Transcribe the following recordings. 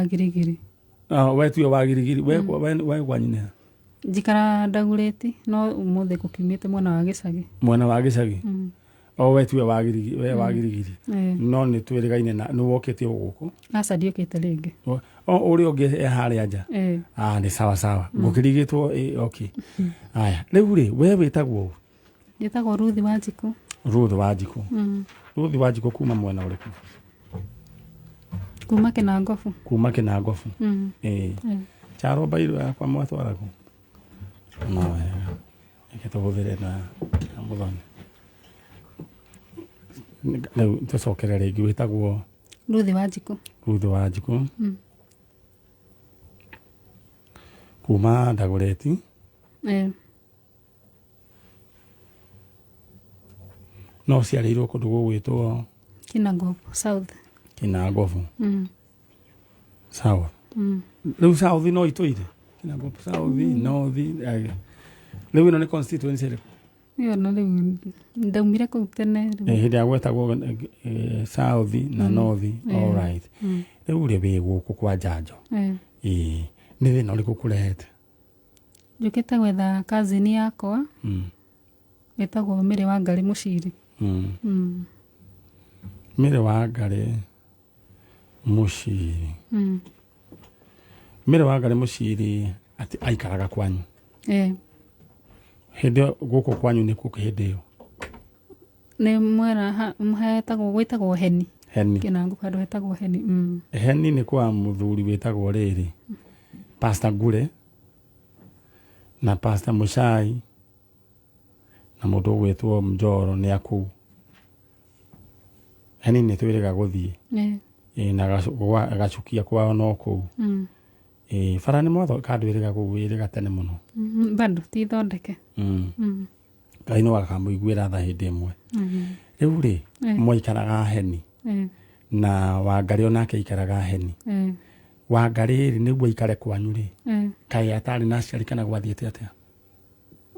Girigiri. Ah, we tiwe wa Girigiri, we we kwanyu nĩ ha? Njikara Ndagurĩti no ũmũthĩ gũkiumĩte mwena wa gĩcagi. Mwena wa gĩcagi? O we tiwe wa Girigiri, we wa Girigiri. No nĩ twĩrĩgaine na nĩ wokĩte o gũkũ? Aca, ndiũkĩte rĩngĩ. O ũrĩa ũngĩ e harĩa nja? Ah, nĩ sawa sawa. Ngũkĩrigĩtwo ĩ, okay. Aya, rĩu rĩ, we wĩtagwo ũ? Njĩtagwo Ruth Wanjikũ. Ruth Wanjikũ. Ruth Wanjikũ kuma mwena ũrĩkũ? Kuma Kĩnangobu. Kuma Kĩnangobu. Ĩĩ. Charo mbairũ yakwa mwatwara kũ? No wega. Reke tũhũthĩre ĩno ya Mũthoni. Rĩu tũcokere rĩngĩ wĩtagwo? Ruth Wanjikũ. Ruth Wanjikũ. Kuma Dagoretti. No ũciarĩirwo kũndũ gũgwĩtwo Kinangop South. Kinangobu South. Rĩu South no itũire Kinangop South, North, rĩu ĩno nĩ constituency ĩrĩkũ? Ĩyo na rĩu ndaumire kũu tene rĩu. Hĩndĩ ya gwetagwo South na North. All right. Rĩu rĩ, wĩ gũkũ kwa njanjo? Ĩĩ, nĩ thĩna ũrĩkũ kũrehete? Njũkĩte gwetha cousin yakwa ĩtagwo Mary Wangari Mũciri. Mary Wangari Mũciri. Mary Wangari Mũciri atĩ aikaraga kwanyu? Ĩĩ. Hĩndĩ ĩyo gũkũ kwanyu nĩ kũ hĩndĩ ĩyo? Nĩ mwena hetagwo, gwĩtagwo Heni. Heni. Kĩnango handũ hetagwo Heni. Heni nĩ kwa mũthuri wĩtagwo rĩrĩ, Pastor Ngure na Pastor Muchai na mũndũ ũgwĩtwo Njoro nĩ akũu. Heni nĩ twĩrĩga gũthiĩ. Ĩĩ, na gacukia kwao no kũu. Ĩĩ, bara nĩ mwatho kandwĩrĩga kũu wĩrĩga tene mũno. Bado ti thondeke. Ngai no akamũiguĩra tha hĩndĩ ĩmwe. Rĩu rĩ, mwaikaraga Heni na Wangarĩ onake aikaraga Heni. Wangarĩ rĩ, nĩguo aikare kwanyu rĩ, kaĩ atarĩ na aciari kana gwathiĩte atĩa?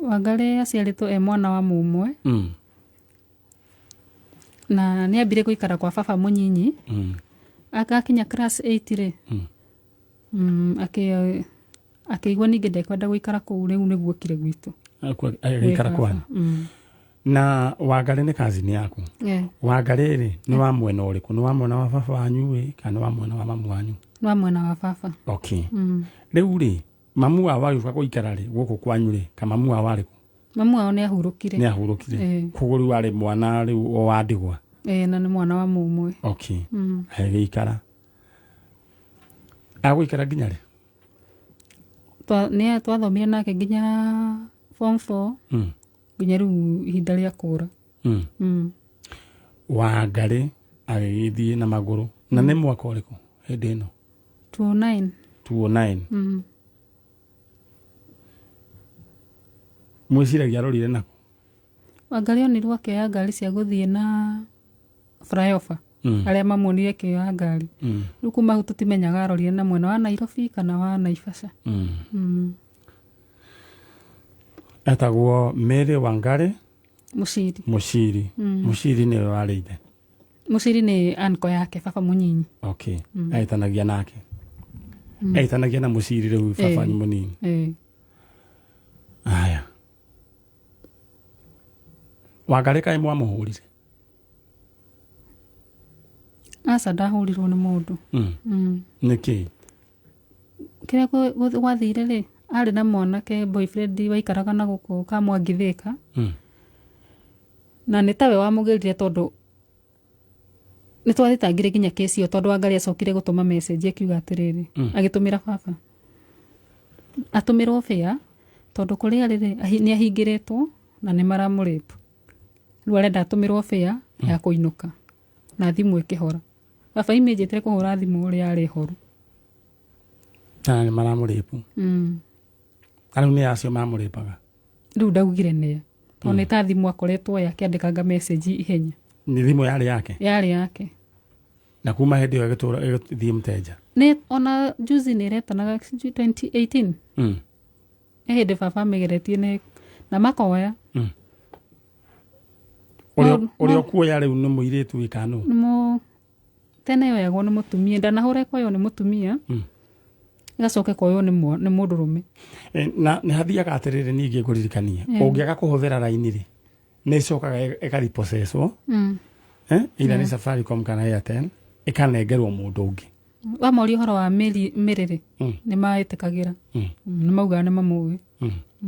Wangarĩ aciarĩtwo e mwana wa mũmwe. Na nĩ ambire gũikara kwa baba mũnyinyi. Agakinya class 8 rĩ, akĩigua ningĩ ndekwenda gũikara kũu, rĩu nĩguo okire gwitũ. Agĩikara kwanyu? Na Wangarĩ nĩ cousin yaku? Eh. Wangarĩ rĩ, nĩ wa mwena ũrĩkũ? Nĩ wa mwena wa baba wanyu ĩ, kana nĩ wa mwena wa mamu wanyu? Nĩ wa mwena wa baba. Okay. Rĩu rĩ, mamu wao agĩũka gũikara rĩ gũkũ kwanyu rĩ, ka mamu wao arĩ kũ? Mamu wao nĩ ahurũkire. Nĩ ahurũkire. Koguo rĩu arĩ mwana rĩu o wa ndigwa? Eh, na nĩ mwana wa mũmwe. Okay. Agĩikara. Agũikara nginya rĩ? Nĩ twathomire nake nginya form 4. Nginya rĩu ihinda rĩa kũra. Wangarĩ agĩgĩthiĩ na magũrũ. Na nĩ mwaka ũrĩkũ hĩndĩ ĩno? 2009. 2009. Mwĩciragia arorire nakũ? Wangarĩ onirwo akĩoya ngari cia gũthiĩ na flyover. Arĩa mamuonire akĩoya ngari. Rĩu kuma hau tũtimenyaga arorire na mwena wa Nairobi kana wa Naivasha. Etagwo Mary Wangari Mũciri. Mũciri. Mũciri nĩwe warĩ ithe? Mũciri nĩ uncle yake, baba mũnyinyi. Okay. Etanagia nake. Etanagia na Mũciri rĩu baba mũnini. Aya. Wangarĩ kaĩ mwamũhũrire? Aca, ndahũrirwo nĩ mũndũ. Nĩkĩ? Kĩrĩa gwathire rĩ, arĩ na mwanake boyfriend waikaraga na gũkũ Kamwangi Thika. Na nĩ tawe wamũgĩrire tondũ nĩ twathitangire nginya kesi ĩyo, tondũ Wangarĩ acokire gũtũma message akiuga atĩrĩrĩ, agĩtũmĩra baba atũmĩrwo fare tondũ kũrĩa arĩ rĩ, nĩ ahingĩrĩtwo na nĩ maramũrape. Rĩu arenda atũmĩrwo fare ya kũinũka na thimũ ĩkĩhora. Baba immediately kũhũra thimũ ũrĩa yarĩ horu. Na nĩ maramũrape? Na rĩu nĩ acio mamũrapaga? Rĩu ndaugire nĩa, tondũ nĩ ta thimũ akoretwo ye akĩandĩkanga message ihenya. Nĩ thimũ yarĩ yake? Yarĩ yake. Na kuma hĩndĩ ĩyo ĩgĩtũra ĩgĩthiĩ mteja? Nĩ ona juzi nĩ ĩretanaga 2018. Nĩ hĩndĩ baba amĩgeretie nĩ na makoya. Ũrĩa ũkuoya rĩu nĩ mũirĩtu wĩ kana nũ? Nĩ Tene yoyagwo nĩ mũtumia, ndanahũra ĩkoywo nĩ mũtumia, ĩgacoka ĩkoywo nĩ nĩ mũndũrũme. Na nĩ hathiaga atĩrĩrĩ, ningĩ ngũririkanie, ũngĩaga kũhũthĩra raini rĩ, nĩ ĩcokaga ĩkarepossesswo, either nĩ Safaricom kana Airtel, ĩkanengerwo mũndũ ũngĩ. Wamoria ũhoro wa mĩri mĩrĩrĩ, nĩ maĩtĩkagĩra. Nĩ maugaga nĩ mamũĩ.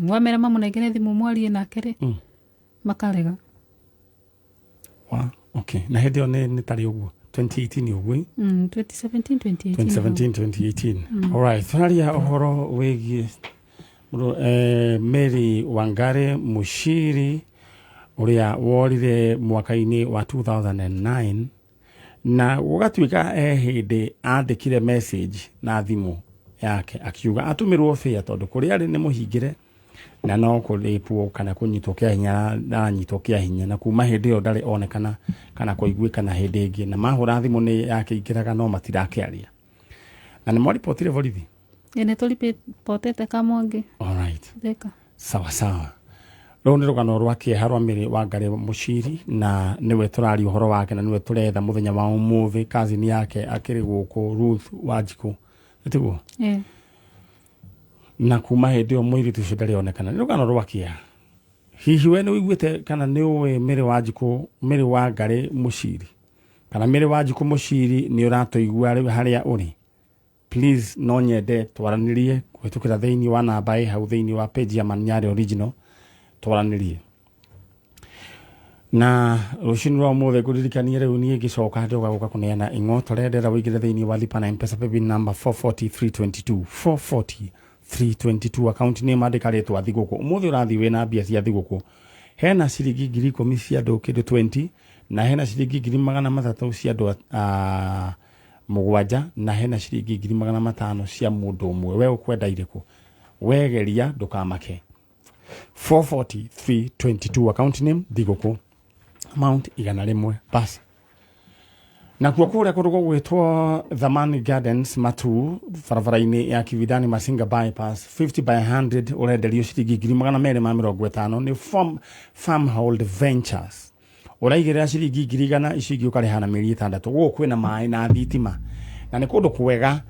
Wamera mamũnengere thimũ mwarie nake rĩ, makarega. Wa, okay, na hĩndĩ ĩyo nĩ tarĩ ũguo 2018 ũguo, ĩ? 2017, 2018. 2017, 2018. Alright, tũraria ũhoro wĩgiĩ Mary Wangari Mushiri ũrĩa worire mwaka-inĩ wa 2009, na gũgatuĩka he hĩndĩ andĩkire message na thimũ yake akiuga atũmĩrwo fare, tondũ kũrĩa arĩ nĩ mũhingĩre na no kũrĩpwo kana kũnyitwo kĩa hinya aranyitwo kĩa hinya, na kuma hĩndĩ ĩyo ndarĩ onekana kana kũiguĩkana hĩndĩ ĩngĩ, na mahũra thimũ nĩ yakĩingĩraga no matirakĩaria. Na nĩ mwaribotire borithi? Ĩ, nĩ tũribotete Kamwangi. Alright. Thika. Sawa sawa. Rũu nĩ rũgano rwa kĩeha rwa Mary Wangari Mũciri, na nĩwe tũraria ũhoro wake na nĩwe tũretha mũthenya wa ũmũthĩ. Cousin yake akĩrĩ gũkũ, Ruth Wanjikũ, nĩtiguo? Ĩ. Na kuma hĩndĩ ĩyo mũirĩtu ũcio ndarĩ onekana. Nĩ rũgano rwa kĩeha. Hihi we nĩ ũiguĩte kana nĩ ũĩ Mary Wanjikũ, Mary Wangari Mũciri kana Mary Wanjikũ Mũciri? Nĩ ũratũigua rĩu harĩa ũrĩ? Please, no nyende twaranĩrie kũhĩtũkĩra thĩinĩ wa namba ĩ hau thĩinĩ wa page ya Manyarĩ Original, twaranĩrie. Na rũcinĩ rwa ũmũthĩ ngũririkanie rĩu niĩ ngĩcoka ndoga gũka kũneana ing'otore, ndĩrenda wĩingĩre thĩinĩ wa Lipa na M-Pesa paybill number 440322, 440322, account name andĩka rĩtwa thigũkũ. Ũmũthĩ ũrathiĩ wĩna mbia cia thigũkũ. Hena ciringi 10,000 cia andũ kĩndũ 20, na hena ciringi 300,000 cia andũ 7, na hena ciringi 500,000 cia mũndũ ũmwe. We ũkwenda irĩkũ? Wegeria, ndũkamake. 440322, account name thigũkũ, amount 100, basi. Nakuo kũrĩa kũndũ gũgwĩtwo Thamani Gardens, Matu, barabara-inĩ ya Kividani Masinga bypass, 50 by 100, ũrenderio ciringi 250,000 nĩ Farmhold Ventures. Ũraigĩrĩra ciringi 100,000, icio ingĩ ũkarĩha na mĩeri 6. Gũkũ kwĩna maĩ na thitima na nĩ kũndũ kwega.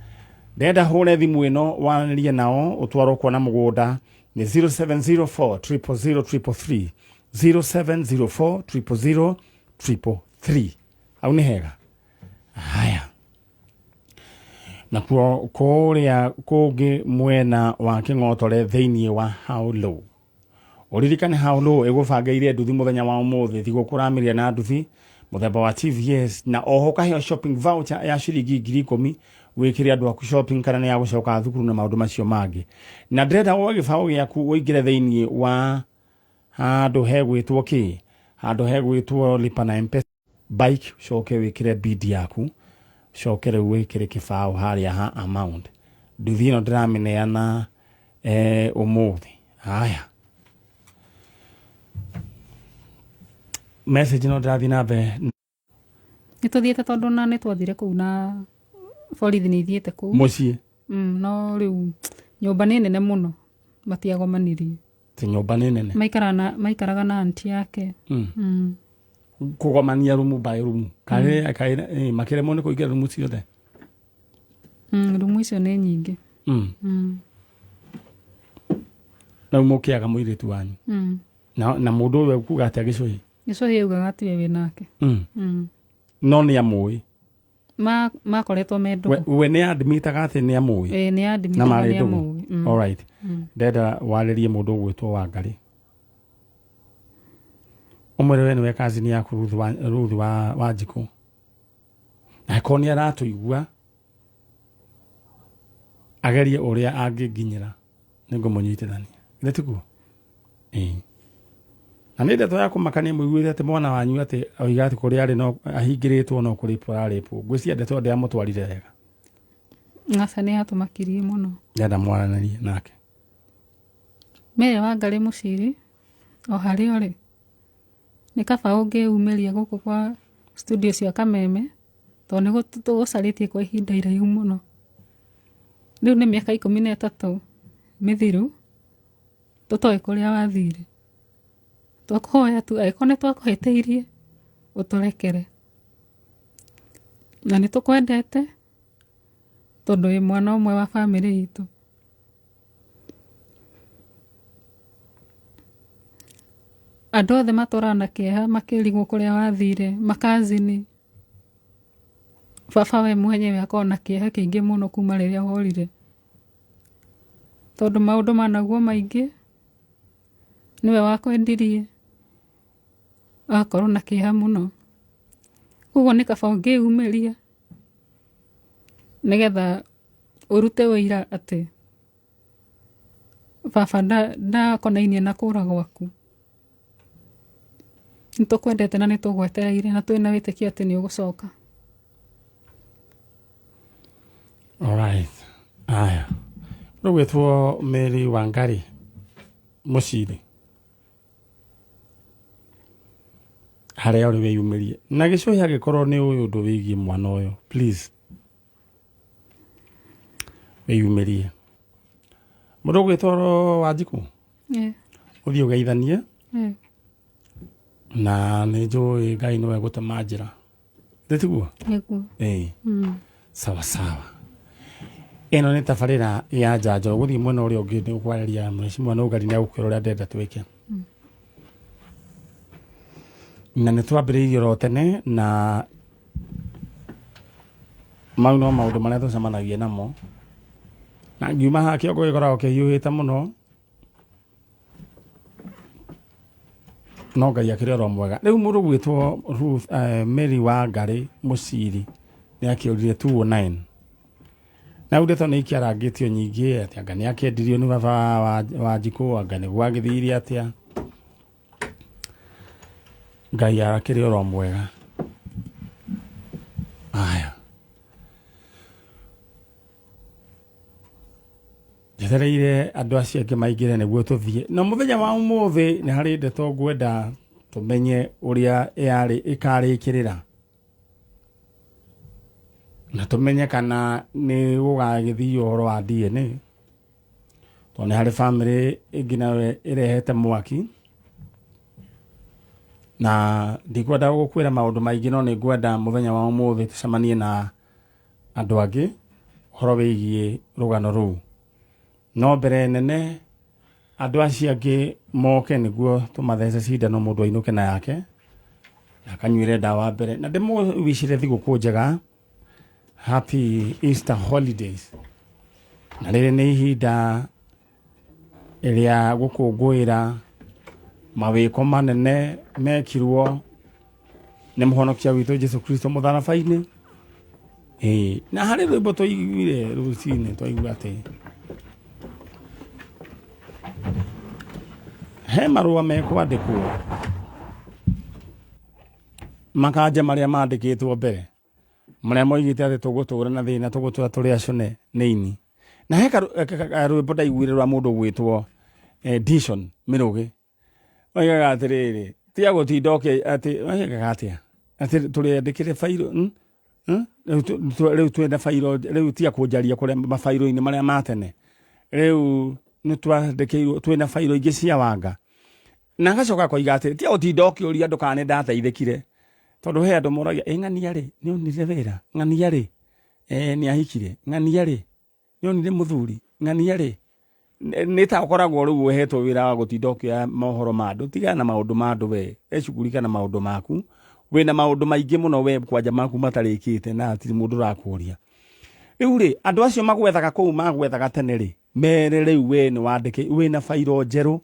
Ndenda hũre thimũ ĩno waranĩrie nao ũtwarwo kuona mũgũnda, nĩ 0704 000 333, 0704 000 333. Hau nĩ hega. Haya, nakuo kũrĩa kũngĩ mwena wa Kĩng'otore thĩinĩ wa How Low, ũririkane How Low ĩgũbangĩire nduthi mũthenya wa ũmũthĩ, thigũkũ ũramĩria na nduthi mũthemba wa TVS, na oho ũkaheo shopping voucher ya ciringi 10,000 wĩkĩre andũ aku shopping kana nĩ ya gũcoka thukuru na maũndũ macio mangĩ. Na ndĩrenda woe gĩbaũ gĩaku ũingĩre thĩinĩ wa handũ hegwĩtwo kĩ, handũ hegwĩtwo Lipa na M-Pesa bike, ũcoke wĩkĩre bid yaku, ũcoke rĩu wĩkĩre kĩbaũ harĩa ha amount. Nduthi ĩno ndĩramĩneana ũmũthĩ. Haya, message no ndĩrathiĩ na mbere. Nĩ tũthiĩte, tondũ na nĩ twathire kũu na borithi nĩ ithiĩte kũu. Mũciĩ? No rĩu nyũmba nĩ nene mũno, matiagomanirie. Ti nyũmba nĩ nene? Maikaraga na anti yake. Kũgomania rumu by rumu karĩ karĩ makĩremwo nĩ kũingĩra rumu ciothe? Rumu icio nĩ nyingĩ. Rĩu mũkĩaga mũirĩtu wanyu. Na mũndũ ũyũ ekuga atĩa, gĩcũhĩ? Gĩcũhĩ augaga tiwe wĩ nake. No nĩ amũĩ? Makoretwo me ndũgũ. We nĩ admitaga atĩ nĩ amũĩ? Ĩĩ, nĩ na admitaga marĩ nĩ ndũgũ. amũĩ. Alright, ndenda warĩrie mũndũ ũgwĩtwo Wangarĩ, ũmwĩre we nĩwe cousin yaku Ruth wa Wanjikũ, na angĩkorwo nĩ aratũigua agerie ũrĩa angĩnginyĩra, nĩ ngũmũnyitithania. Githĩ tiguo? Ĩĩ. Na nĩ ndeto ya kũmakania mũiguĩte atĩ mwana wanyu atĩ oiga atĩ kũrĩa arĩ no ahingĩrĩtwo, no kũrĩpwo ararĩpwo. Ngwĩciria ndeto ĩyo ndĩamũtwarire wega. Aca, nĩ yatũmakirie mũno. Ndenda mwaranĩrie nake. Mary Wangari Mũciri, o harĩa ũrĩ, nĩ kaba ũngĩyumĩria gũkũ kwa studio cia Kameme, tondũ nĩ tũgũcarĩtie kwa ihinda iraihu mũno. Rĩu nĩ mĩaka 13 mĩthiru tũtoĩ kũrĩa wathire. Twakũhoya tu angĩkorwo nĩ twakũhĩtĩirie ũtũrekere. Na nĩ tũkwendete tondũ wĩ mwana ũmwe wa bamĩrĩ itũ. Andũ othe matũraga na kĩeha makĩrigwo kũrĩa wathire, makazini. Baba we mwenyewe akoragwo na kĩeha kĩingĩ mũno kuma rĩrĩa worire. Tondũ maũndũ managuo maingĩ, nĩwe wakwendirie, agakorwo na kĩeha mũno. Koguo nĩ kaba ũngĩyumĩria nĩgetha ũrute ũira atĩ baba ndakonainie na kũra gwaku. Nĩ tũkwendete na nĩ tũgwetereire na twĩna wĩtĩkio atĩ nĩ ũgũcoka. Alright. Aya. Rũgwĩtwo Mary Wangari Mũciri. Harĩa ũrĩ wĩyumĩrie. Na gĩcũhĩ angĩkorwo nĩ ũyũ ũndũ wĩgiĩ mwana ũyũ, please. Wĩyumĩrie. Mũndũ ũgwĩtwo Wanjikũ, ũthiĩ ũgeithanie na nĩ njũĩ Ngai nĩwe gũtema njĩra. Nĩ tiguo? Nĩguo. Ĩĩ. Sawa sawa. Ĩno nĩ tabarĩra ya njanjo. Ũgũthiĩ mwena ũrĩa ũngĩ nĩ ũkwarĩria mheshimiwa Nũngari nĩ agũkwĩra ũrĩa ndĩrenda twĩke. Na nĩ twambĩrĩirie oro tene na mau no maũndũ marĩa tũcemanagia namo. Na ngiuma haha kĩongo gĩkoragwo kĩhiũhĩte mũno. No Ngai akĩrĩ oro mwega. Rĩu mũndũ ũgwĩtwo Ruth Mary Wangari Mũciri nĩ akĩũrire 209. Na rĩu ndeto nĩ ikĩarangĩtio nyingĩ atĩ anga nĩ akĩendirio nĩ baba wa Wanjikũ, anga nĩ gwagĩthire atĩa. Ngai akĩrĩ oro mwega. Aya. Njetereire andũ acio angĩ maingĩre nĩguo tũthiĩ. Na mũthenya wa ũmũthĩ nĩ harĩ ndeto ngwenda tũmenye ũrĩa yarĩ ĩkarĩkĩrĩra. Na tũmenye kana nĩ gũgagĩthiĩ ũhoro wa DNA. Tondũ nĩ harĩ bamĩrĩ ĩngĩ nayo ĩrehete mwaki. Na ndikwenda gũkwĩra maũndũ maingĩ no nĩ ngwenda mũthenya wa ũmũthĩ tũcemanie na andũ angĩ ũhoro wĩgiĩ rũgano rũu. No mbere nene andũ acio angĩ moke nĩguo tũmathece cindano mũndũ ainũke na yake na akanyuĩre ndawa mbere na ndĩmũwicire thigũkũ njega, happy Easter holidays. Na rĩrĩ nĩ ihinda rĩa gũkũngũĩra mawĩko manene mekirwo nĩ mũhonokia witũ Jesu Kristo mũtharaba-inĩ. Ĩĩ, na harĩ rwĩmbo twaiguire rũcinĩ twaigua atĩ he marũa mekwandĩkwo makanja marĩa mandĩkĩtwo mbere marĩa moigĩte atĩ tũgũtũra na thĩna tũgũtũra tũrĩ acũne nĩ ini. Na he karwĩmbo ndaiguire rwa mũndũ ũgwĩtwo Dishon Mĩrũgĩ oigaga atĩrĩrĩ tiga gũtinda ũkĩ atĩ oigaga atĩa atĩ tũrĩandĩkĩre bairũ rĩu twĩna bairũ rĩu tiga kũnjaria kũrĩa mabairũ-inĩ marĩa ma tene rĩu nĩ twandĩkĩirwo twĩna bairũ ingĩ cia wanga. Na agacoka akoiga atĩrĩ tiga gũtinda ũkĩũria andũ kana nĩ ndateithĩkire tondũ he andũ moragia ĩ ng'ania rĩ nĩ onire wĩra, ng'ania rĩ nĩ ahikire, ng'ania rĩ nĩ onire mũthuri, ng'ania rĩ nĩ ta ũkoragwo rĩu ũhetwo wĩra wa gũtinda ũkĩoya mohoro ma andũ. Tigana na maũndũ ma andũ we, ecugurika na maũndũ maku. Wĩna maũndũ maingĩ mũno we kwanja maku matarĩkĩte na hatirĩ mũndũ ũrakũria. Rĩu rĩ andũ acio magwethaga kũu magwethaga tene rĩ mere rĩu we nĩ wandĩkĩ wĩna bairo njerũ.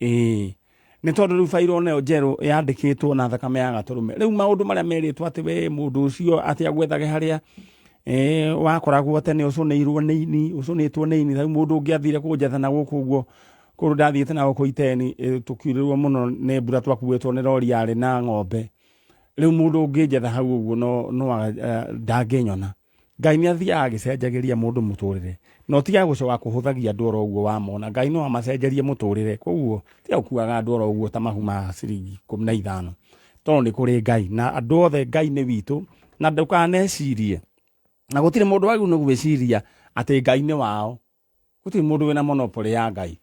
Ĩĩ nĩ tondũ rĩu bairo nayo njerũ yandĩkĩtwo na thakame ya gatũrũme. Rĩu maũndũ marĩa merĩtwo atĩ we mũndũ ũcio atĩ agwethage harĩa wakoragwo tene ũcũnĩirwo nĩ ini, ũcũnĩtwo nĩ ini. Rĩu mũndũ ũngĩ athire kũnjetha na gũkũ ũguo kũndũ ndathiĩte na gũkũ iteni tũkiurĩrwo mũno nĩ mbura twakuĩtwo nĩ rori yarĩ na ng'ombe. Rĩu mũndũ ũngĩnjetha hau ũguo no ndangĩnyona. Ngai nĩ athiaga agĩcenjagĩria mũndũ mũtũrĩre na ũtigaga gũcoka kũhũthagia andũ oro ũguo wamona. Ngai no amacenjerie mũtũrĩre, koguo tiga gũkuaga andũ oro ũguo ta mahu ma ciringi 15 tondũ nĩ kũrĩ Ngai na andũ othe Ngai nĩ witũ na ndũkanecirie na gũtirĩ mũndũ wagĩrĩirwo nĩ gwĩciria atĩ Ngai nĩ wao. Gũtirĩ mũndũ wĩna monopoly ya Ngai.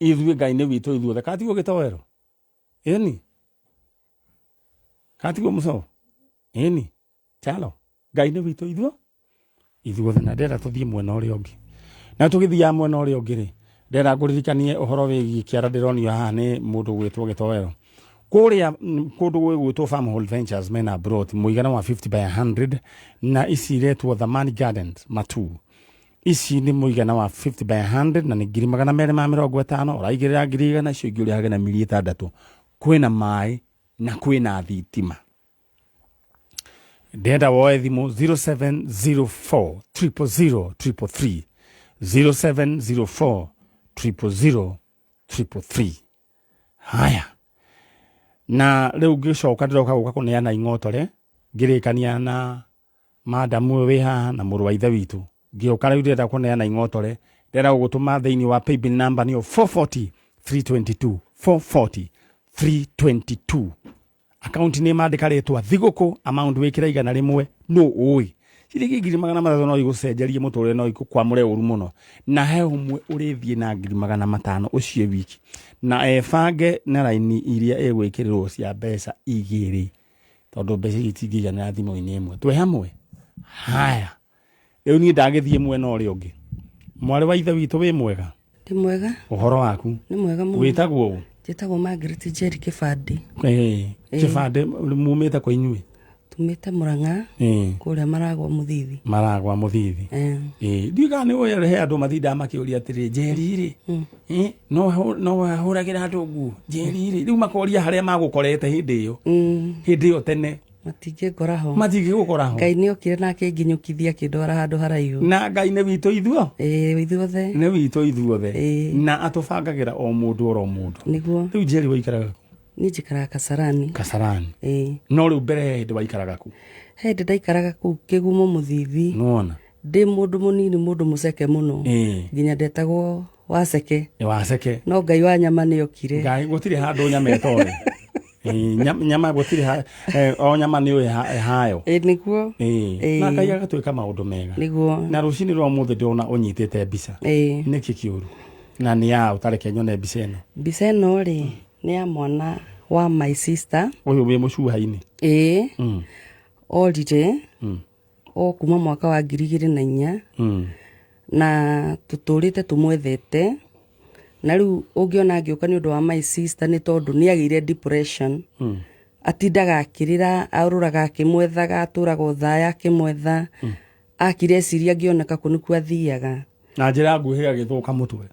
Ithuĩ Ngai nĩ witũ ithuothe. Kana tiguo gĩtoero? Ĩni. Kana tiguo mũcoro? Ĩni. Chalo. Ngai nĩ witũ ithuo ithuothe, na ndĩrenda tũthiĩ mwena ũrĩa ũngĩ. Na tũgĩthiaga mwena ũrĩa ũngĩ rĩ, ndĩrenda ngũririkanie ũhoro wĩgiĩ kĩara ndĩronio haha nĩ mũndũ ũgwĩtwo Gĩtoero. Kũrĩa kũndũ gwĩgwĩtwo Farmhold Ventures mena brot mũigana wa 50 by 100, na ici iretwo Thamani Gardens Matu. Ici nĩ mũigana wa 50 by 100 na nĩ 250,000, ũraigĩrĩra 100,000, icio ingĩ ũrĩhage na 6 million. Kwĩna maĩ na kwĩna thitima. Ndĩrenda woe thimũ 0704 000 333, 0704 000 333. Haya, na rĩu ngĩcoka ndĩroka gũka kũneana ing'otore, ngĩrĩkania na madamu ũyũ wĩ haha na mũrũ wa ithe witũ. Ngĩũka rĩu ndĩrenda kũneana ing'otore, ndĩrenda gũgũtũma thĩinĩ wa paybill number nĩyo 440 322, 440 322. Akaunti nĩ mandĩka rĩtwa Thigũkũ, amount wĩkĩra 100. Nũ ũĩ, ciringi 300,000 no igũcenjerie mũtũrĩre, no igũkwamũre ũru mũno. Na he ũmwe ũrĩthiĩ na 500,000 ũcio wiki, na ebange na raini iria ĩgwĩkĩrĩrwo cia mbeca igĩrĩ, tondũ mbeca ici itingĩiganĩra thimũ-inĩ ĩmwe. Twĩ hamwe. Haya, rĩu niĩ ndagĩthiĩ mwena ũrĩa ũngĩ. Mwarĩ wa ithe witũ, wĩ mwega? Ndĩ mwega. Ũhoro waku? Nĩ mwega mũno. Wĩtagwo ũ? Njĩtagwo Margaret Njeri Kĩbandĩ. Kĩbandĩ, mumĩte kwa inyuĩ? Tumĩte Mũrang'a, kũrĩa Maragwa Mũthithi. Maragwa Mũthithi. Ndiũĩ kana nĩ ũĩ, he andũ matindaga makĩũria atĩrĩ, Njeri rĩ, no ahũragĩra andũ nguo? Njeri rĩ, rĩu makoria harĩa magũkorete hĩndĩ ĩyo, hĩndĩ ĩyo tene. Matingĩngora ho. Matingĩgũkora ho. Ngai nĩ okire na akĩnginyũkithia, akĩndwara handũ haraihu. Na Ngai nĩ witũ ithuo. Ĩĩ, ithuothe. Nĩ witũ ithuothe. Na atũbangagĩra o mũndũ oro mũndũ. Nĩguo. Rĩu Njeri, waikaraga kũ? Niĩ njikaraga Kasarani. Kasarani? Ĩĩ. No rĩu mbere he hĩndĩ waikaraga kũ? He hĩndĩ ndaikaraga kũu Kĩgumo Mũthithi. Nĩwona. Ndĩ mũndũ mũnini, mũndũ mũceke mũno, nginya ndetagwo Waceke. Waceke. No Ngai wa nyama nĩ okire. Ngai, gũtirĩ handũ nyama ĩtoĩ. Nyama gũtirĩ o nyama nĩ ũĩ ĩhayo. Ĩĩ, nĩguo. Na Ngai agatwĩka maũndũ mega. Nĩguo. Na rũcinĩ rwa ũmũthĩ ndĩrona ũnyitĩte mbica. Nĩkĩ kĩũru na nĩ ya ũtareke nyone mbica ĩno? Mbica ĩno rĩ, nĩ ya mwana wa my sister. Ũyũ wĩ mũcuha-inĩ? Ĩĩ. Orire o kuma mwaka wa 2004, na tũtũrĩte tũmwethete, na rĩu ũngĩona angĩũka nĩ ũndũ wa my sister, nĩ tondũ nĩ agĩire depression. Atindaga akĩrĩra, arũraga akĩmwethaga, atũraga ũthaya akĩmwetha. Akire eciria angĩoneka kũ nĩkuo athiaga. Na njĩra nguhĩ, agĩthũka mũtwe.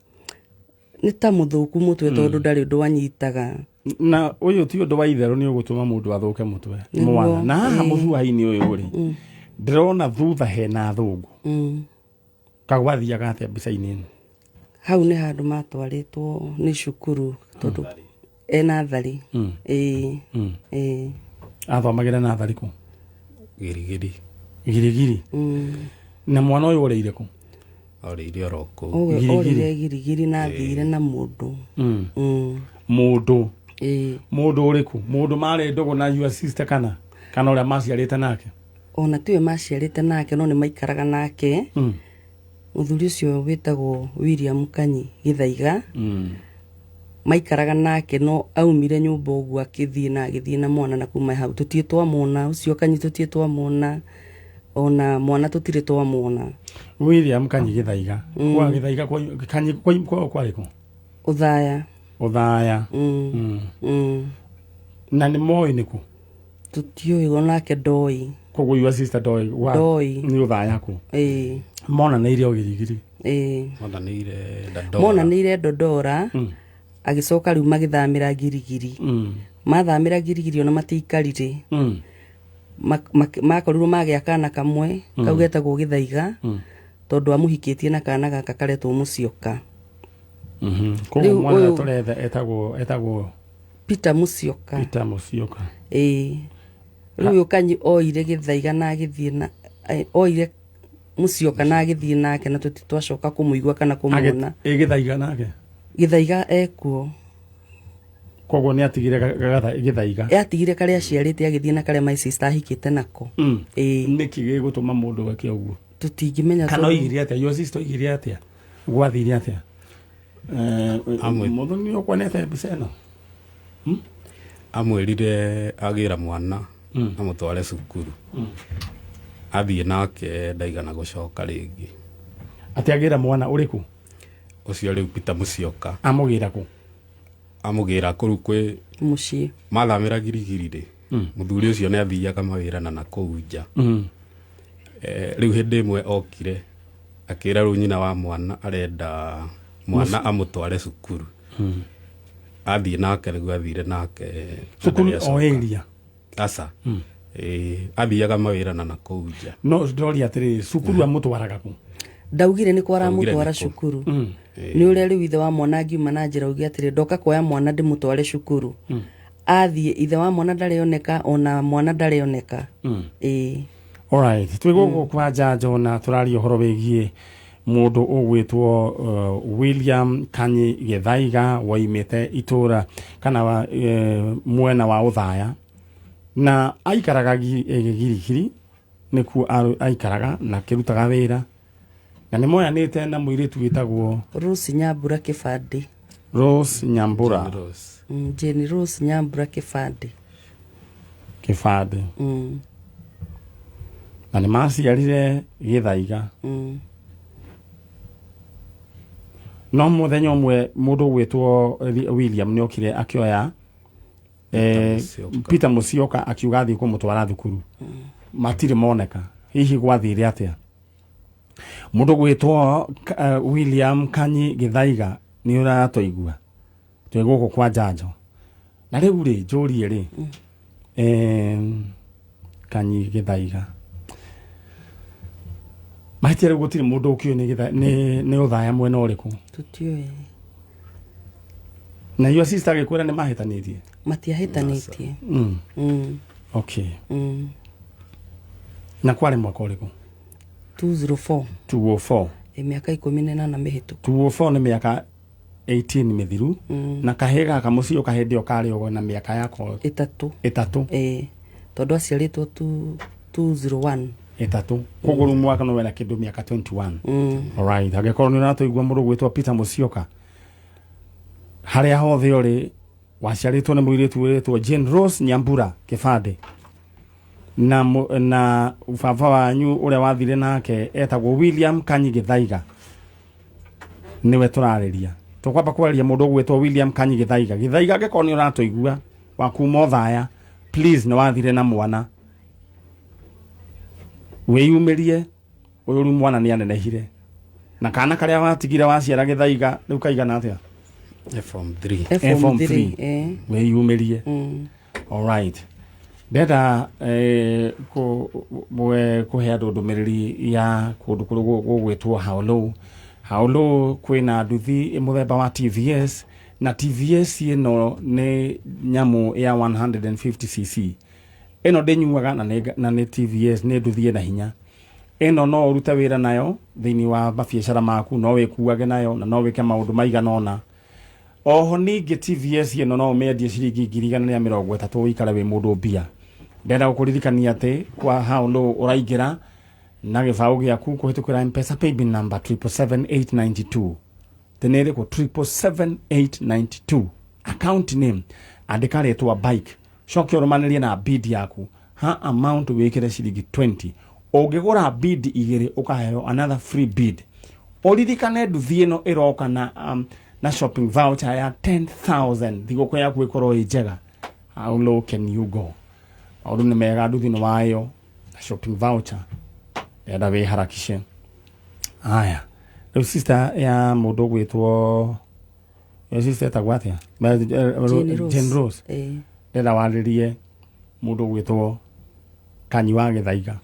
Nĩ ta mũthũku mũtwe, tondũ ndarĩ ũndũ anyitaga. Na ũyũ ti ũndũ wa itherũ, nĩ ũgũtũma mũndũ athũke mũtwe. Nĩguo. Mwana na haha mũcuha-inĩ ũyũ rĩ, ndĩrona thutha hena athũngũ. Kagwathiaga atĩa mbica-inĩ ĩno? Hau nĩ handũ matwarĩtwo nĩ cukuru, tondũ ena thari. Ĩĩ. Ĩĩ. Athomagĩra natharĩ kũ? Girigiri. Girigiri. Na mwana ũyũ ũrĩire kũ? Orĩire oro kũu. Ũguo. Girigiri. Orire Girigiri na athire na mũndũ. Mũndũ? Ĩĩ. Mũndũ ũrĩkũ? Mũndũ marĩ ndũgũ na your sister, kana ũrĩa maciarĩte nake? Ona tiwe maciarĩte nake, no nĩ maikaraga nake. Mũthuri ũcio wĩtagwo William Kanyi Gĩthaiga. Maikaraga nake, no aumire nyũmba ũguo akĩthiĩ na agĩthiĩ na mwana, na kuma hau tũtirĩ twamwona. Ũcio Kanyi tũtirĩ twamwona, ona mwana tũtirĩ twamwona. William Kanyi Gĩthaiga. Kwa Gĩthaiga Kanyi kwao kwarĩ kũ? Ũthaya. Ũthaya. Na nĩ moĩ nĩ kũ? Tũtiũĩ, onake ndoĩ. Koguo your sister ndoĩ Ndoĩ. Nĩ Ũthaya kũ? Ĩĩ. Monanĩire o Girigiri? Ĩĩ. Monanĩire Dandora. Monanĩire Dodora, agĩcoka rĩu magĩthamĩra Girigiri. Mathamĩra Girigiri ona matiaikarire. Makorirwo magĩa kana kamwe kau getagwo Gĩthaiga, tondũ amũhikĩtie na kana gaka karetwo Mũcioka. Koguo Rĩu mwana tũretha etagwo Peter Mũcioka. Peter Mũcioka. Ĩĩ, rĩu ũyũ Kanyi oire Gĩthaiga na agĩthiĩ na oire Mũcioka na agĩthiĩ nake, na tũti twacoka kũmũigua kana kũmuona. Ĩ Gĩthaiga nake? Gĩthaiga ekuo. Koguo nĩ atigire Gĩthaiga? Atigire karĩa aciarĩte, agĩthiĩ na karĩa my sister ahikĩte nako. Ĩĩ. Nĩkĩ gĩgũtũma mũndũ eke ũguo? Tũtingĩmenya. Kana oigire atĩa? Your sister oigire atĩa? Gwathire atĩa? Mũthoni, nĩ ũkuonete mbica ĩno? Amwĩrire agĩra mwana amũtware cukuru. Athiĩ nake ndaigana gũcoka rĩngĩ. Atĩ agĩra mwana ũrĩkũ? Ũcio rĩu Peter Musyoka. Amũgĩra kũ? Amũgĩra kũu kwĩ Mũciĩ. Mathamĩra Girigiri rĩ, mũthuri ũcio nĩ athiaga mawĩra na nakũu nja. Rĩu hĩndĩ ĩmwe okire akĩra rĩu nyina wa mwana arenda mwana amũtware cukuru. Athiĩ nake nĩguo athire nake Cukuru na o ndacoka. area? Aca. Athiaga mawĩra na nakũu nja. No ndoria atĩrĩrĩ, cukuru amũtwaraga kũ? Ndaugire nĩ kwa Ndaugire aramũtwara nĩ kũ. cukuru. Nĩ ũrĩa rĩu ithe wa mwana angiuma na njĩra auge atĩrĩ, ndoka kuoya mwana ndĩmũtware cukuru. Athiĩ ithe wa mwana ndarĩoneka, ona mwana ndarĩoneka. Ĩĩ. Alright, twĩ gũkũ kwa Njanjo na tũraria ũhoro wĩgiĩ mũndũ ũgwĩtwo William Kanyi Gĩthaiga woimĩte itũra kana mwena wa Ũthaya na aikaraga Girigiri nĩkuo aikaraga na akĩrutaga wĩra na nĩ moyanĩte na mũirĩtu wĩtagwo Rose Nyambura Kĩbandĩ. Rose Nyambura. Rose. Jane Rose Nyambura Kĩbandĩ. Kĩbandĩ. Na nĩ maciarire Gĩthaiga. No mũthenya ũmwe mũndũ ũgwĩtwo William nĩ okire akĩoya Musyoka. Peter Musyoka akiuga athiĩ kũmũtwara thukuru. Matirĩ moneka. Hihi gwathire atĩa? Mũndũ ũgwĩtwo William Kanyi Gĩthaiga nĩ ũratũigua twĩ gũkũ kwa Njanjo. Na rĩu rĩ njũrie rĩ, Kanyi Gĩthaiga mahĩtia rĩu gũtirĩ mũndũ ũkĩũĩ nĩ Ũthaya mwena ũrĩkũ? Tũtiũĩ. Na your sister agĩkwĩra nĩ mahĩtanĩtie? Matiahĩtanĩtie. Okay. Na kwarĩ mwaka ũrĩkũ? 204. 204. Mĩaka 18 mĩhĩtũku. 204 nĩ mĩaka 18 mĩthiru. Na kahĩĩ gaka mũciĩ ũka hĩndĩ ĩyo karĩ o na mĩaka yako 3. 3. Tondũ aciarĩtwo 201. 3. Koguo rĩu mwaka no wena kĩndũ mĩaka 21. Alright, angĩkorwo nĩ ũratũigua mũndũ ũgwĩtwo Peter Musyoka harĩa hothe ũrĩ, waciarĩtwo nĩ mũirĩtu wĩrĩtwo Jane Rose Nyambura Kĩbandĩ na baba wanyu ũrĩa wathire nake etagwo William Kanyi Gĩthaiga, nĩwe tũrarĩria. Tũkwamba kwaria mũndũ ũgwĩtwo William Kanyi Gĩthaiga. Gĩthaiga, angĩkorwo nĩ ũratũigua wa kuma Othaya, please, nĩ wathire na mwana, wĩyumĩrie. Ũyũ rĩu mwana nĩ anenehire na kana karĩa watigire waciara Gĩthaiga rĩu kaigana atĩa? Form 3. Form Form 3. 3. Wĩyumĩrie. Alright, ndenda kũhe andũ ndũmĩrĩri ya kũndũ kũrĩa gũgwĩtwo Haolo. Haolo kwĩna nduthi mũthemba wa TVS, na TVS ĩno nĩ nyamũ ya 150cc. Ĩno ndĩnyuaga na nĩ TVS, nĩ nduthi ĩna hinya. Ĩno no ũrute wĩra nayo thĩinĩ wa mabiacara maku, no wĩkuage nayo na no wĩke maũndũ maigana ũna. Oho ningĩ TVS ĩno no ũmĩendie ciringi 130,000 ũikare wĩ mũndũ mbia. Ndenda gũkũririkania atĩ kwa Haolo ũraingĩra na gĩbaũ gĩaku kũhĩtũkĩra M-Pesa paybill number 777892. Tene ĩrĩkũ? 777892. Account name andĩka rĩtwa bike, coke ũrũmanĩrie na bid yaku ha amount wĩkĩre ciringi 20. Ũngĩgũra bid igĩrĩ ũkaheo another free bid. Ũririkane nduthi ĩno ĩroka na shopping voucher ya 10,000. Thigũkũ yaku ĩkorwo ĩ njega. How low can you go? Maũndũ nĩ mega nduthi nĩ wayo na shopping voucher. Ndĩrenda wĩharakishe. Haya, rĩu sister ya mũndũ ũgwĩtwo, your sister etagwo atĩa? Jane Rose. Jane Rose. Ndĩrenda warĩrie mũndũ ũgwĩtwo Kanyi wa Gĩthaiga,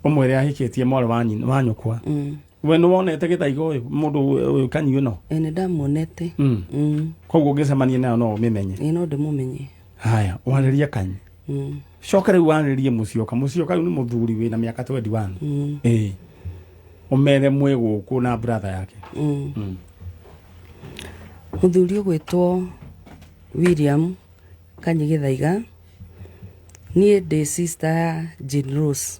ũmwĩre ahikĩtie mwarĩ wa nyina wa nyũkwa. We nĩ wonete Gĩthaiga ũyũ, mũndũ ũyũ Kanyi ũno? Nĩ ndamuonete. Koguo ũngĩcemania nayo no ũmĩmenye? No ndĩmũmenye. Haya, warĩrie Kanyi. Coke rĩu warĩrie Mũcioka. Mũcioka rĩu nĩ mũthuri wĩna mĩaka 21. Ĩĩ, ũmere mwĩ gũkũ na brother yake. Mũthuri ũgwĩtwo William Kanyi Gĩthaiga, niĩ ndĩ sister ya Jane Rose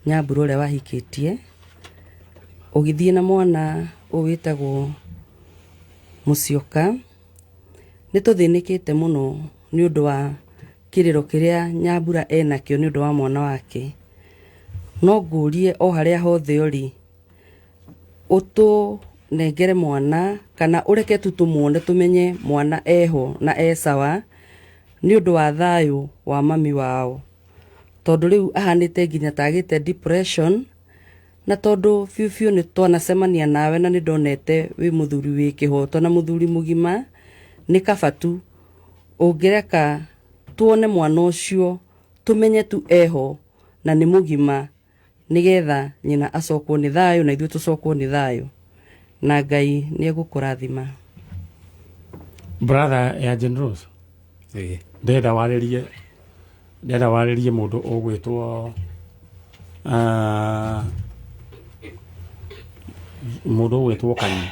Nyambura ũrĩa wahikĩtie ũgĩthiĩ na mwana ũyũ wĩtagwo Musyoka. Nĩ tũthĩnĩkĩte mũno nĩ ũndũ wa kĩrĩro kĩrĩa Nyambura enakĩo nĩ ũndũ wa mwana wake. No ngũrie o harĩa hothe ũrĩ, ũtũnengere mwana kana ũreke tu tũmuone tũmenye mwana eho na e sawa nĩ ũndũ wa thayũ wa mami wao. Tondũ rĩu ahanĩte nginya ta agĩte depression na tondũ biũ biũ nĩ twanacemania nawe na nĩ ndonete wĩ mũthuri wĩ kĩhoto na mũthuri mũgima, nĩ kaba tu ũngĩreka tuone mwana ũcio tũmenye tu eho na nĩ mũgima nĩgetha nyina acokwo nĩ thayũ na ithuĩ tũcokwo nĩ thayũ na Ngai nĩ egũkũrathima. Brother ya Jane Rose. Ĩĩ. Ndĩrenda warĩrie, ndĩrenda warĩrie mũndũ ũgwĩtwo mũndũ ũgwĩtwo Kanyi.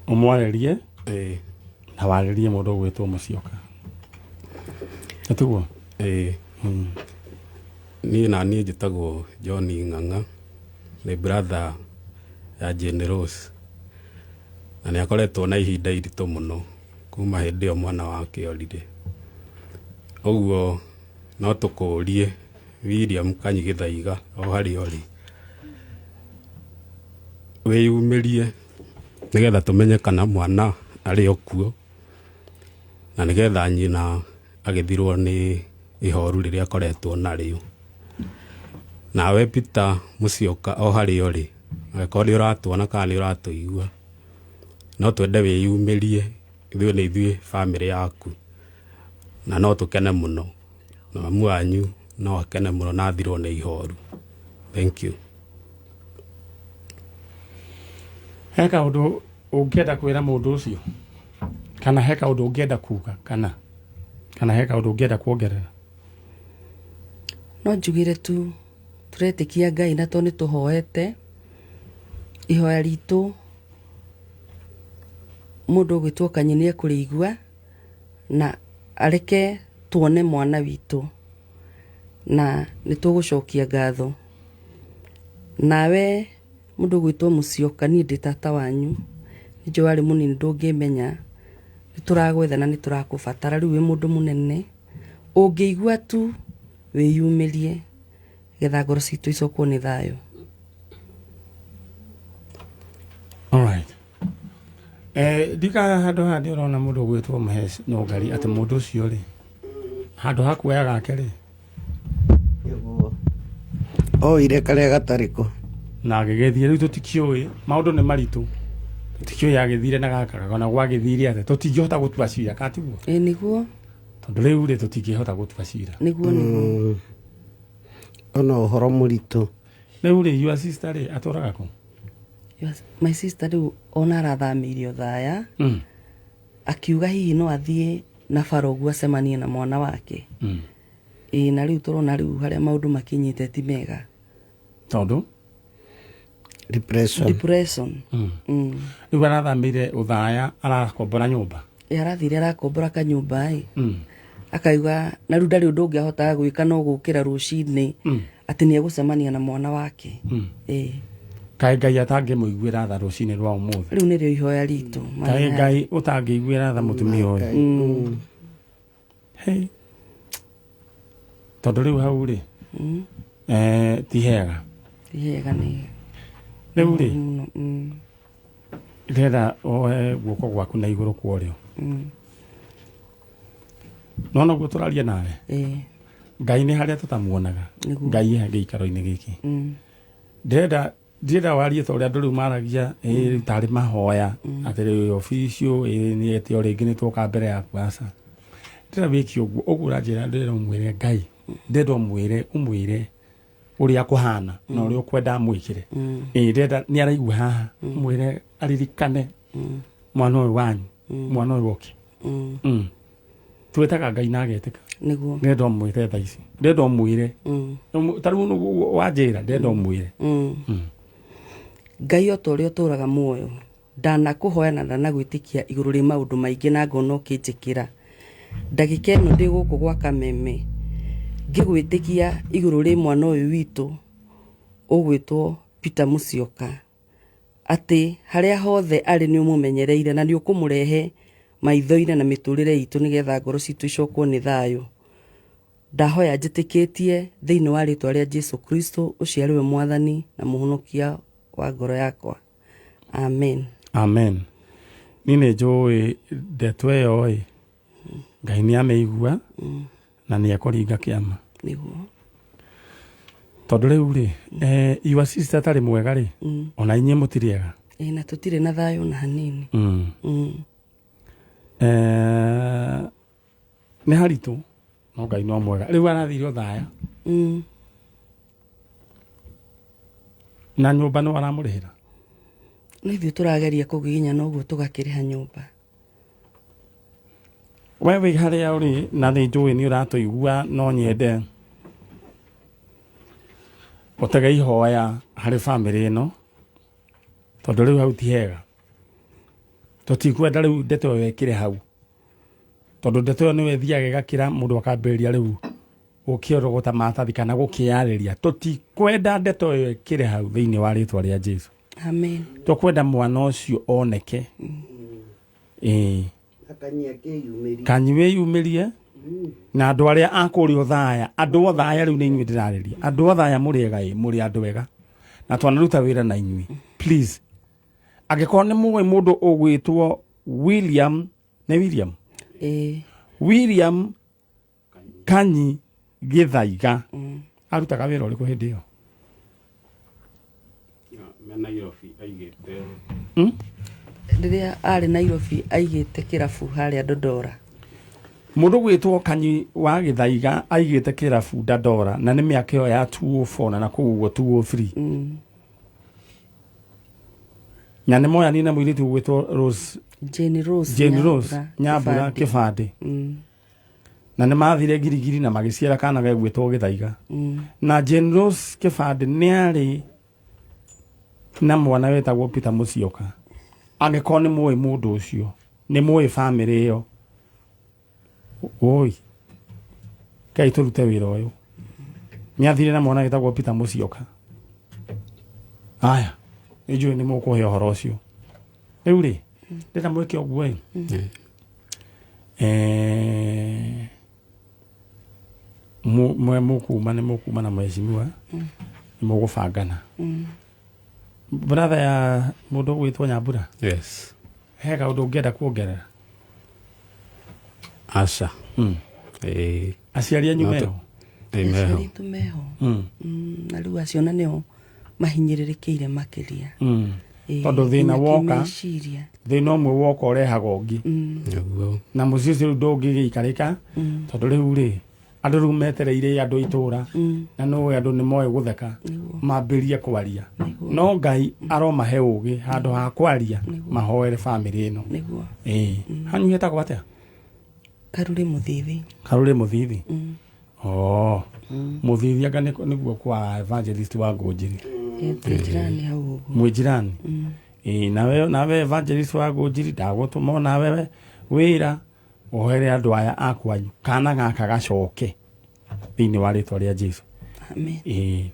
Ũmwarĩrie Ĩĩ. na warĩrie mũndũ ũgwĩtwo Mũcioka. Nĩtiguo? Ĩĩ. Niĩ na niĩ njĩtagwo John Ng'ang'a, nĩ brother ya Jane Rose. Na nĩ akoretwo na ihinda iritũ mũno kuma hĩndĩ ĩyo mwana wake orire. Ũguo no tũkũrie William Kanyi Gĩthaiga o harĩa ũrĩ, wĩyumĩrie nĩgetha tũmenye kana mwana arĩ o kuo, na nĩgetha nyina agĩthirwo nĩ ihoru rĩrĩa akoretwo narĩo. Nawe Peter Mũcioka o harĩa ũrĩ, angĩkorwo nĩ ũratuona kana nĩ ũratũigua, no twende wĩyumĩrie, ithuĩ nĩ ithuĩ bamĩrĩ yaku, na no tũkene mũno, na mamu wanyu no akene mũno na athirwo nĩ ihoru. Thank you. He kaũndũ ũngĩenda kwĩra mũndũ ũcio, kana he kaũndũ ũngĩenda kuga, kana he kaũndũ ũngĩenda kuongerera? No njugire tu tũretĩkia Ngai na tondũ nĩ tũhoete ihoya ritũ, mũndũ ũgwĩtwo Kanyi nĩ ekũrĩigua na areke tuone mwana witũ, na nĩ tũgũcokia ngatho. Nawe mũndũ ũgwĩtwo Mũcioka, niĩ ndĩ tata wanyu, nĩ njũĩ warĩ mũnini ndũngĩmenya, nĩ tũragwetha na nĩ tũrakũbatara. Rĩu wĩ mũndũ mũnene, ũngĩigua tu wĩyumĩrie getha ngoro citũ icokwo nĩ thayũ. Alright. Ndika handũ haha nĩ ũrona mũndũ ũgwĩtwo Mũheci Nũngari, atĩ mũndũ ũcio rĩ, handũ ha kuoya gake rĩ, Nĩguo. Oire karĩa gatarĩ ko. Na agĩgĩthiĩ. Rĩu tũtikĩũĩ, maũndũ nĩ maritũ, tũtikĩũĩ agĩthire na gaka kana gwagĩthire atĩa, tũtingĩhota gũtua cira, kana tiguo? Ĩĩ nĩguo. Tondũ rĩu rĩ, tũtingĩhota gũtua cira. Nĩguo, nĩguo. Ona ũhoro mũritũ. Rĩu rĩ, your sister rĩ, atũraga kũ? Yes, my sister rĩu ona arathamĩirio Thaya. Akiuga hihi no athiĩ na bara ũguo acemanie na mwana wake. Ĩĩ, na rĩu tũrona rĩu harĩa maũndũ makinyĩte ti mega. Tondũ? Depression. Depression. Rĩu arathamĩire Ũthaya, arakombora nyũmba. Ĩ, arathire arakombora kanyũmba ĩ. Akauga na rĩu ndarĩ ũndũ ũngĩ ahotaga gwĩka no gũkĩra rũcinĩ atĩ nĩ egũcemania na mwana wake. Ĩ. Kaĩ Ngai atangĩmũiguĩra tha rũcinĩ rwa ũmũthĩ? Rĩu nĩrĩo ihoya ritũ. Kaĩ Ngai ũtangĩiguĩra tha mũtumia ũyũ? Hey. Tondũ rĩu hau rĩ, ti hega. Ti hega nĩ. Rĩu rĩ, ndĩrenda woe guoko gwaku na igũrũ kwa ũrĩo. No noguo tũraria nawe. Ngai nĩ harĩa tũtamuonaga. Nĩguo. Ngai e gĩikaro-inĩ gĩkĩ. Ndĩrenda warie ta ũrĩa andũ rĩu maragia, ĩ, tarĩ mahoya, atĩ rĩu official, ĩ, nĩ ĩtĩ o rĩngĩ nĩ twoka mbere yaku, aca. Ndĩrenda wĩke ũguo, ũguo ũranjĩra ndĩrenda ũmwĩre Ngai, ndĩrenda ũmwĩre ũrĩa kũhana na ũrĩa ũkwenda amwĩkĩre. Ĩ, ndĩrenda nĩ araigua haha, ũmwĩre aririkane mwana ũyũ wanyu, mwana ũyũ oke. Twĩtaga Ngai na agetĩka. Nĩguo. Ndĩrenda ũmwĩre thaa ici. Ndĩrenda ũmwĩre. Ta rĩu ũguo wanjĩra, ndĩrenda ũmwĩre. Ngai o ta ũrĩa ũtũũraga muoyo, ndanakũhoya na ndanagwĩtĩkia igũrũ rĩ maũndũ maingĩ na ngona ũkĩnjĩkĩra. Ndagĩka ĩno ndĩ gũkũ gwa Kameme, ngĩgwĩtĩkia igũrũ rĩ mwana ũyũ witũ ũgwĩtwo Peter Mũcioka, atĩ harĩa hothe arĩ nĩ ũmũmenyereire na nĩ ũkũmũrehe maitho-inĩ na mĩtũrĩre itũ nĩgetha ngoro citũ icokwo nĩ thayũ. Ndahoya njĩtĩkĩtie thĩinĩ wa rĩtwa rĩa Jesu Kristo ũcio arĩ we Mwathani na Mũhonokia wa ngoro yakwa. Amen. Amen. Niĩ nĩ njũĩ ndeto ĩyo ĩ, Ngai nĩ amĩigua na nĩ ekũringa kĩama. Nĩguo. Tondũ rĩu rĩ, your sister atarĩ mwega rĩ, ona inyuĩ mũtirĩ ega. Ĩ, na tũtirĩ na thayũ na hanini. Nĩ haritũ no Ngai no mwega. Rĩu arathire Othaya. Na nyũmba nĩ aramũrĩhĩra? Nĩ ithuĩ tũrageria kũgiginya noguo tũgakĩrĩha nyũmba. We wĩ harĩa ũrĩ na nĩ njũĩ nĩ ũratũigua, no nyende ũtege ihoya harĩ bamĩrĩ ĩno, tondũ rĩu hau ti hega. Tũtikwenda rĩu ndeto ĩyo ĩkĩre hau, tondũ ndeto ĩyo nĩyo ĩthiaga ĩgakĩra mũndũ akambĩrĩria rĩu gũkĩorogota maratathi kana gũkĩarĩria. Tũtikwenda ndeto ĩyo ĩkĩre hau thĩinĩ wa rĩtwa rĩa Jesu. Amen. Tũkwenda mwana ũcio oneke. Ĩĩ. Kanyi akĩyumĩrie. Kanyi wĩyumĩrie na andũ arĩa a kũrĩa Othaya, andũ Othaya rĩu nĩ inyuĩ ndĩrarĩria. Andũ Othaya mũrĩ ega ĩ, mũrĩ andũ ega. Na twanaruta wĩra na inyuĩ. Please. Angĩkorwo nĩ mũĩ mũndũ ũgwĩtwo William, nĩ William? Ĩĩ. William Kanyi Gĩthaiga. Arutaga wĩra ũrĩkũ hĩndĩ ĩyo? Me Nairobi aigĩte. Rĩrĩa arĩ Nairobi aigĩte kĩrabu harĩa Dodora. Mũndũ gwĩtwo Kanyi wa Gĩthaiga aigĩte kĩrabu Dandora, na nĩ mĩaka ĩyo ya 204 na kũu ũguo 203. Na nĩ moyanire na mũirĩtu ũgwĩtwo Rose, Jane Rose. Jane Rose Nyambura Kĩbandĩ. Na nĩ mathire Girigiri na magĩciara kana gegwĩtwo Gĩthaiga. Na Jane Rose Kĩbandĩ nĩ arĩ na mwana wetagwo Peter Musyoka. Angĩkorwo nĩ mũĩ mũndũ ũcio, nĩ mũĩ bamĩrĩ ĩyo, oi Ngai tũrute wĩra ũyũ. Nĩ athire na mwana wetagwo Peter Musyoka. Aya, nĩ njũĩ nĩ mũkũhe ũhoro ũcio. Rĩu rĩ, ndĩrenda mwĩke ũguo ĩ. Mwe mũkuma nĩ mũkuma na mheshimiwa nĩ mũgũbangana. Brother ya mũndũ ũgwĩtwo Nyambura. Yes. He kaũndũ ũngĩenda kuongerera? Aca. Ĩĩ. Aciari anyu No meho? Ĩ, meho. Aciari aitũ meho. Na rĩu acio na nĩo mahinyĩrĩrĩkĩire makĩria. Ĩĩ, Tondũ thĩna nginya woka kĩmeciria. Thĩna ũmwe woka ũrehaga ũngĩ. Nĩguo. Na mũciĩ ũcio rĩu ndũngĩgĩikarĩka, tondũ rĩu rĩ andũ rĩu metereire andũ itũra, na nĩũĩ andũ nĩ moĩ gũtheka, mambĩrie kwaria. No Ngai aromahe ũgĩ, handũ ha kwaria mahoere bamĩrĩ ĩno. Nĩguo. Ĩĩ, hanyu hetagwo atĩa? Karurĩ Mũthithi. Karũrĩ Mũthithi. Oh, Mũthithi anga nĩguo kwa evangelist wa Ngũnjiri? Ĩ, twĩ njirani hau ũguo. Mwĩ jirani. Ĩĩ, nawe evangelist wa Ngũnjiri, ndagũtũma onawe wĩra ũhere andũ aya a kwanyu kana gaka gacoke thĩinĩ wa rĩtwa rĩa Jesu. Amen. Ĩĩ,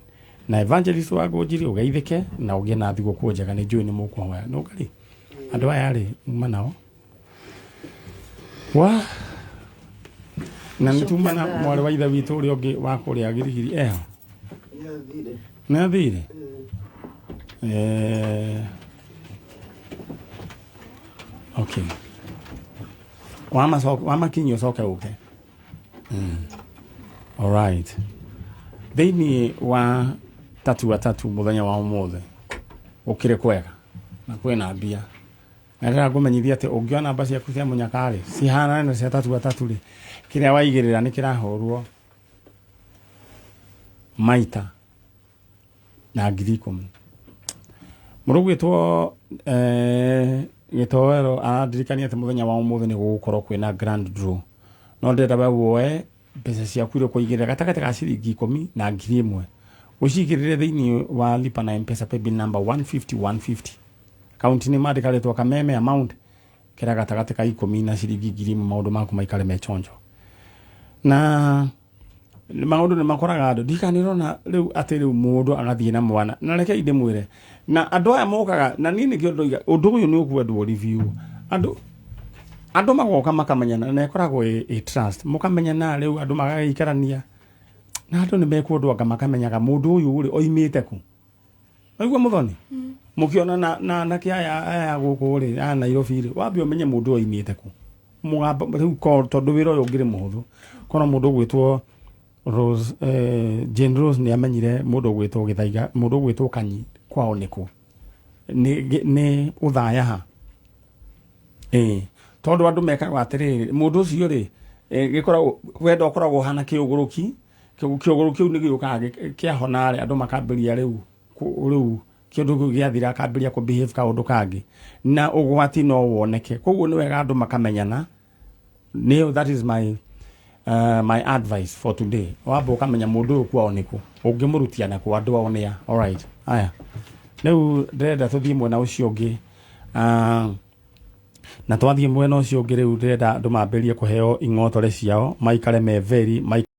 na evangelist wa Ngũnjiri ũgeithĩke na ũgĩe na thigũkũ njega. Nĩ njũĩ nĩ mũkũhoya nũngarĩ andũ aya rĩ uma nao wa na nĩ tuma na mwarĩ wa ithe witũ ũrĩa ũngĩ wa kũrĩa Girigiri eho. Nĩ athire. Okay, wamakinyia ũcoke ũke. Alright, thĩinĩ wa Tatua Tatu mũthenya wa ũmũthĩ gũkĩrĩ kwega na kwĩna mbia, na ndĩrenda ngũmenyithia atĩ ũngĩona namba ciaku cia mũnyaka-rĩ cihanane na cia Tatua Tatu rĩ, kĩrĩa waigĩrĩra nĩ kĩrahũrwo maita na 10,000. Mũndũ gwĩtwo gĩtoero arandirikania atĩ mũthenya wa ũmũthĩ nĩ gũgũkorwo kwĩna grand draw, no ndĩrenda we woe mbeca ciaku iria ũkũigĩrĩra gatagatĩ ga ciringi 10 na 1000, ũcigĩrĩre thĩinĩ wa lipa na Mpesa paybill number 150 150, kaunti nĩ mandĩka rĩtwa Kameme, amount kĩra gatagatĩ ka 10 na ciringi 1000, maũndũ maku maikare me chonjo. Na maũndũ nĩ makoraga andũ ndikanĩrona rĩu atĩ rĩu mũndũ agathiĩ na mwana, na reke ndĩmwĩre na andũ aya mokaga na niĩ nĩkĩo ndoiga ũndũ ũyũ nĩ ũkwendwo review andũ. Andũ magoka makamenyana na ĩkoragwo ĩ trust, mũkamenyana rĩu andũ magagĩikarania na andũ nĩ mekuondwo anga makamenyaga mũndũ ũyũ rĩ oimĩte kũ. Waigua mũthoni? Mũkĩona na anake aya gũkũ rĩ, aya Nairobi rĩ, wambe ũmenye mũndũ ũyũ oimĩte kũ. Mũgamba rĩu tondũ wĩra ũyũ ũngĩrĩ mũhũthũ. Korwo mũndũ ũgwĩtwo Rose, Jane Rose nĩ amenyire mũndũ ũgwĩtwo Gĩthaiga, mũndũ ũgwĩtwo Kanyi kwao nĩkũ. Nĩ ũthaya ha. Ĩĩ tondũ andũ mekaga atĩrĩrĩ, mũndũ ũcio rĩ, gĩkoragwo wendo ũkoragwo ũhana kĩũgũrũki, kĩũgũrũ kĩu nĩ gĩũkaga kĩahona rĩ, andũ makambĩrĩria rĩu rĩu kĩndũ kĩu gĩathira akambĩrĩria kũ behave kaũndũ kangĩ na ũgwati no woneke. Koguo nĩ wega andũ makamenyana. Nĩyo that is my advice for today. Wamba ũkamenya mũndũ ũyũ kwao nĩkũ, ũngĩmũrutia nakũ, andũ ao nĩa. Alright, aya rĩu ndĩrenda tũthiĩ mwena ũcio ũngĩ. Na twathiĩ mwena ũcio ũngĩ rĩu ndĩrenda andũ mambĩrĩrie kũheo ing'otore ciao, maikare me very.